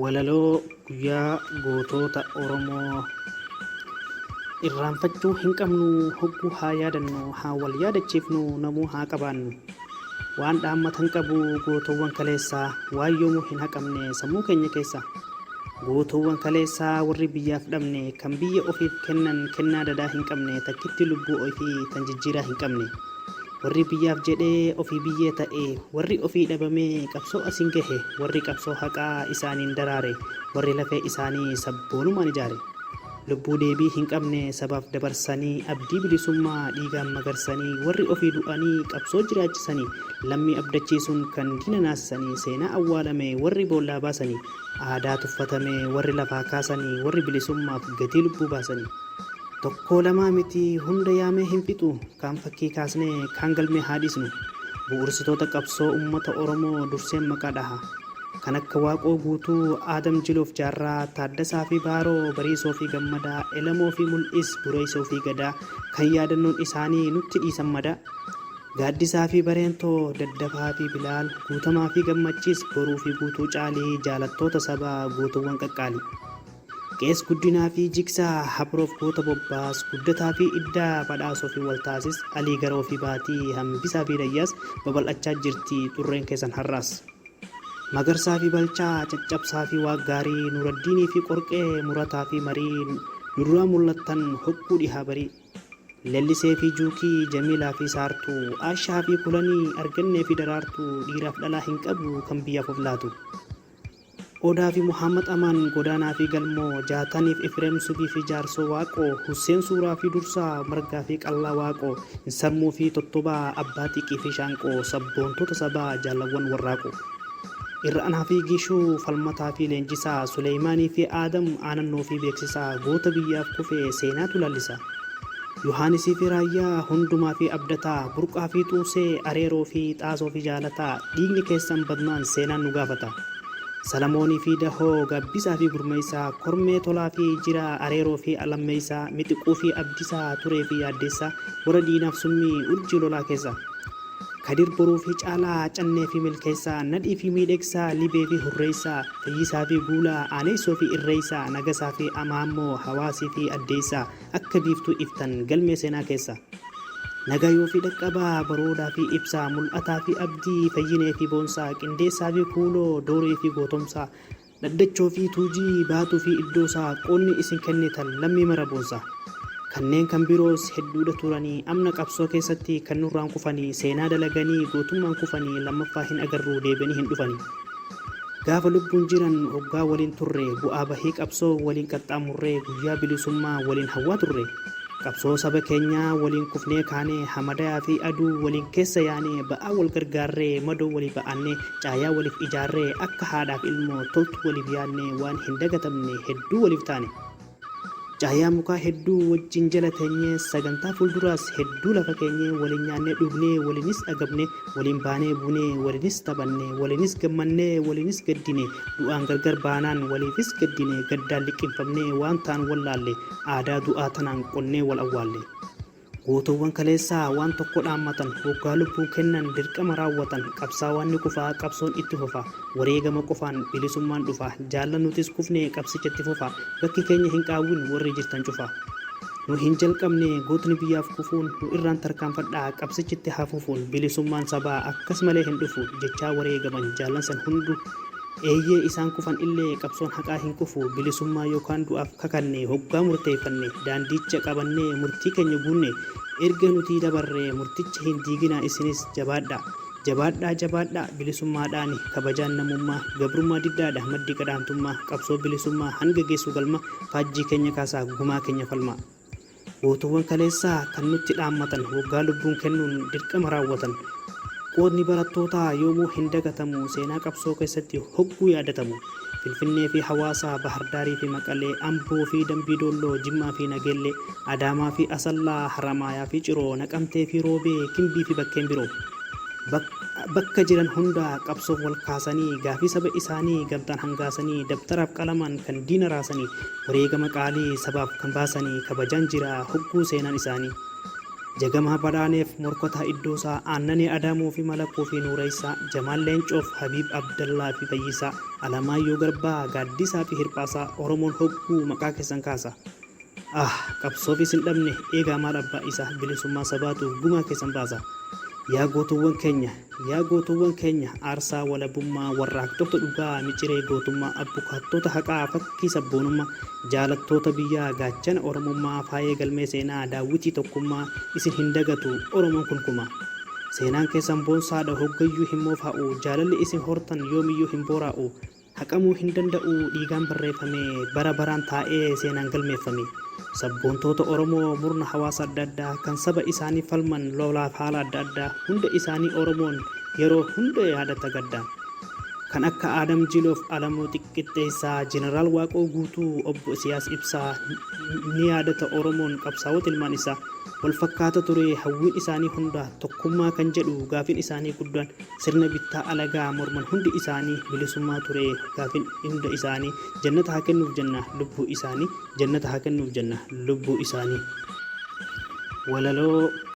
Walaloo Guyyaa Gootoota Oromoo Irraanfachuu hin qabnu hogguu haa yaadannu haa wal yaadachiifnu namuu haa qabaannu waan dhaammatan qabu gootowwan kaleessaa waan yoomuu hin haqamne sammuu keenya keessa gootowwan kaleessaa warri biyyaaf dhabne kan biyya ofiif kennan kennaa dadaa hin qabne takkitti lubbuu ofii tan jijjiiraa hin qabne Warri biyyaaf jedhee ofii biyyee ta'e, warri ofii dhabamee qabsoo asiin gahe, warri qabsoo haqaa isaaniin daraare, warri lafee isaanii sabboonumaan ijaare. Lubbuu deebii hin qabne sabaaf dabarsanii, abdii bilisummaa dhiigaan magarsanii, warri ofii du'anii qabsoo jiraachisanii, lammii abdachiisuun kan diina naasisanii, seenaa awwaalame warri boollaa baasanii, aadaa tuffatame warri lafaa kaasanii, warri bilisummaaf gatii lubbuu baasanii. Tokkoo lamaa miti hunda yaamee hin fixu kaan fakkii kaasnee kaan galmee haa dhiisnu. Bu'uursitoota qabsoo ummata Oromoo durseen maqaa dhaha. Kan akka Waaqoo Guutuu, Aadam Jiloof Jaarraa, Taaddasaa fi Baaroo, Bariisoo fi Gammadaa, Elemoo fi Mul'is, Bureeysoo fi Gadaa kan yaadannoon isaanii nutti dhiisan madaa. Gaaddisaa fi Bareentoo, Daddafaa fi Bilaal, Guutamaa fi Gammachiis, Boruu fi Guutuu Caalii, jaalattoota sabaa gootowwan qaqqaalii. Qees Guddinaa fi Jigsaa, Habroof Goota Bobbaas, Guddataa fi Iddaa, Badhaasoo fi Waltaasis, Alii Garoo fi Baatii, Hambisaa fi Dayyaas, babal'achaa jirti xurreen keessan har'aas. Magarsaa fi Balchaa, Caccabsaa fi Waaqgaarii, Nuuraddiinii fi Qorqee, Murataa fi Marii, nu duraa mul'attan hogguu dhihaa barii. Lellisee fi Juukii, Jamiilaa fi Saartuu, Aashaa fi Kulanii, Argannee fi Daraartuu, dhiiraaf dhalaa hin qabu kan biyyaaf of laatu. Odaa fi Mohaammad Amaan, Godaanaa fi Galmoo, Jaataniif Efreem, Subii fi Jaarsoo Waaqoo, Husseen Suuraa fi Dursaa, Margaa fi Qallaa Waaqoo, Insarmuu fi Tottobaa, Abbaa Xiiqii fi Shaanqoo, Sabboontota sabaa, Jaalawwan Warraaqoo. Ir'anaa fi Gishuu, Falmataa fi Leenjisaa, Suleeymaanii fi Aadam, Aanannoo fi Beeksisaa, Goota biyyaaf kufe, seenaatu lallisa. Yohaanisii fi Raayyaa, Hundumaa fi Abdataa, Burqaa fi Xuusee, Areeroo fi Xaasoo fi Jaalataa, dhiigni keessan badnaan seenaan nu gaafata. Salamoonii fi Dahoo, Gaabbisaa fi Gurmeessaa, Kormee Tolaa fi Jiraa, Areeroo fi Lammeessaa, Mixiquu fi Abdisaa, Turee fi Yaaddeessaa, warra diinaaf summii urjii lolaa keessa. Kadir Boruu fi Caalaa, Cannee fi Milkeessaa, Nadhii fi Miidhegsaa, Libee fi Hurreessaa, Fayyisaa fi Guulaa, Aaneessoo fi Irreessaa, Nagasaa fi Amaammoo, Hawaasii fi Addeessaa, akka biiftuu iftan galmee seenaa keessa. Nagayoo fi Dhaqqabaa, Baroodaa fi Ibsaa, Mul'ataa fi Abdii, Fayyinee fi Boonsaa, Qindeessaa fi Kuuloo, Dooree fi Gootomsaa, Dhaddachoo fi Tuujii, Baatuu fi Iddoosaa, qoodni isin kennitan lammii mara boonsa. Kanneen kan biroos hedduudha turanii, amna qabsoo keessatti kan nurraan kufanii, seenaa dalaganii gootummaan kufanii, lammaffaa hin agarru deebi'anii hin dhufanii. Gaafa lubbuun jiran hoggaa waliin turre, bu'aa bahii qabsoo waliin qaxxaamurree, guyyaa bilisummaa waliin hawwaa turre. Qabsoo saba keenyaa waliin kufnee kaanee, hamadayaa fi aduu waliin keessa yaanee, ba'aa wal gargaarree, madoo walii ba'annee, caayaa waliif ijaarree, akka haadhaaf ilmoo toltuu waliif yaadnee waan hin dagatamne hedduu waliif taane. Caayaa mukaa hedduu wajjin jala teenyee sagantaa fuulduraas hedduu lafa keenyee waliin nyaannee dhugnee waliinis agabne waliin baanee buunee waliinis taphanne waliinis gammannee waliinis gaddine du'aan gargar baanaan waliifis gaddine gaddaan liqimfamnee waan taan wallaalle aadaa du'aa tanaan qonnee wal awwaalle. Gootowwan kaleessaa waan tokko dhaammatan, hoggaa lubbuu kennan dirqama raawwatan, qabsaawaan ni kufa, qabsoon itti fufa, wareegama qofaan bilisummaan dhufa, jaallan nutis kufne qabsicha itti fufa, bakki keenya hin qaawwin warri jirtan cufa. Nu hin jalqabne gootni biyyaaf kufuun, nu irraan tarkaanfadhaa qabsichi itti haa fufuun, bilisummaan sabaa akkas malee hin dhufu, jechaa wareegaman jaallan san hundu. Eeyyee isaan kufan illee qabsoon haqaa hin kufu, bilisummaa yookaan du'aaf kakanne, hoggaa murteeffanne, daandiicha qabannee murtii keenya guunne, erga nuti dabarree murticha hin diiginaa isinis jabaadhaa. Jabaadhaa jabaadhaa bilisummaadhaani kabajaan namummaa, gabrummaa diddaadha maddi gadhaantummaa, qabsoo bilisummaa hanga geessu galma, faajjii keenya kaasaa gumaa keenya falmaa. Gootowwan kaleessaa kan nutti dhaammatan waggaa lubbuun kennuun dirqama raawwatan. Qoodni barattootaa yoomuu hin dagatamu seenaa qabsoo keessatti hogguu yaadatamu. Finfinnee fi Hawaasaa, Bahardaarii fi Maqalee, Amboo fi Dambii Doolloo, Jimmaa fi Nageellee, Adaamaa fi Asallaa, Haramaayaa fi Ciroo, Naqamtee fi Roobee, Gimbii fi bakkeen biroo. Bakka jiran hundaa qabsoof wal kaasanii, gaafii saba isaanii gamtaan hangaasanii, dabtaraaf qalamaan kan diina raasanii, wareegama qaalii sabaaf kan baasanii, kabajaan jira hogguu seenaan isaanii. Jagamaa Badhaaneef Morkataa Iddoosaa, Aannanii Adaamuu fi Malakuu fi Nuureessaa, Jamaal Leencoof Habiib Abdallaa fi Fayyisaa, Alamaayyoo Garbaa, Gaaddisaa fi Hirphaasaa, Oromoon hogguu maqaa keessan kaasa. Ah! Qabsoof isin dhabne, eegaa maal abbaa isaa, bilisummaa sabaatu gumaa keessan baasa. Yaa gootowwan keenya, yaa gootowwan keenya, aarsaa walabummaa, warraaqxota dhugaa, miciree gootummaa, abbukaattota haqaa, fakkii sabboonummaa, jaalattoota biyyaa, gaachana Oromummaa, faayee galmee seenaa, daawwitii tokkummaa, isin hin dagatu Oromoon kunkumaa. Seenaan keessan boonsaadha, hoggayyuu hin moofaa'u, jaalalli isin hortan yoomiyyuu hin booraa'u, haqamuu hin danda'u, dhiigaan barreeffame, bara baraan taa'ee seenaan galmeeffame. Sabboontoota Oromoo murna hawaasa adda addaa kan saba isaanii falman lolaaf haala adda addaa hunda isaanii Oromoon yeroo hunda yaadata gaddaan. Kan akka Adam Jiloof Alamuu Xiqqixxeessaa, Jeneraal Waaqoo Guutuu, Obbo Isiyaas Ibsaa ni yaadata Oromoon qabsaa'ota ilmaan isaa. Wal fakkaata ture hawwiin isaanii hunda tokkummaa kan jedhu gaafiin isaanii guddaan sirna bittaa alagaa morman hundi isaanii bilisummaa ture gaafiin hunda isaanii jannata haa kennuuf jenna lubbuu isaanii jannata haa kennuuf jenna lubbuu isaanii. Walaloo.